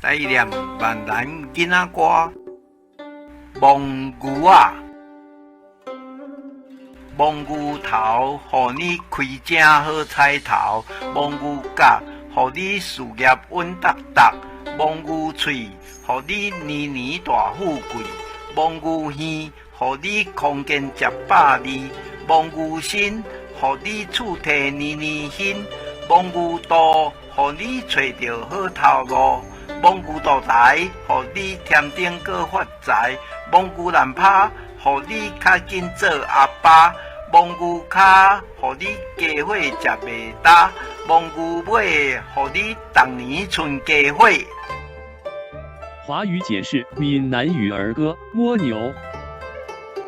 來念閩南囡仔歌，摸牛仔，摸牛頭，予你開正好彩頭；摸牛角，予你事業穩當當；摸牛喙，予你年年大富貴；摸牛耳，予你康健食百二；摸牛身，予你厝體年年興；摸牛肚，予你揣著好頭路；摸牛肚財，予你添丁閣發財；摸牛難拍，予你較緊做阿爸；摸牛跤，予你家伙食袂焦；摸牛尾，予你逐年賰家伙。華語解釋閩南語兒歌：摸牛，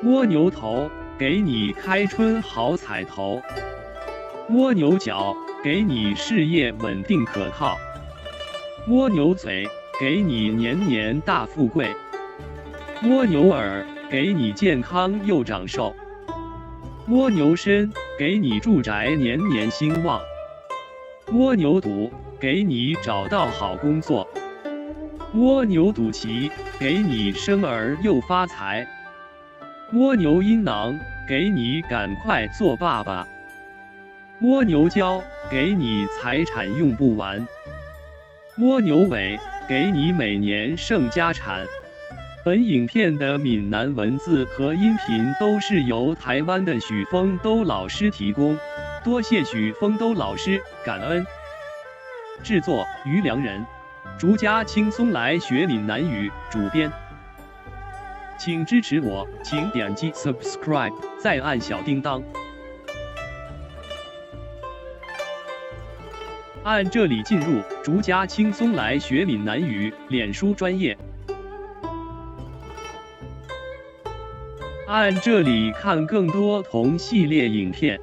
摸牛頭，給你開春好彩頭；摸牛角，給你事業穩定可靠；摸牛嘴，給你年年大富貴；摸牛耳，給你健康又長壽；摸牛身，給你住宅年年興旺；摸牛肚，給你找到好工作；摸牛肚臍，給你生兒又發財；摸牛陰囊，給你趕快做爸爸；摸牛角，給你財產用不完；摸牛尾，給你每年勝家產。本影片的閩南文字和音頻都是由台灣的許峰都老師提供，多謝許峰都老師，感恩。製作於良人，逐家輕鬆來學閩南語，主編。請支持我，請點擊 subscribe，再按小叮當。按這裡進入逐家輕鬆來學閩南語臉書專頁。按這裡看更多同系列影片。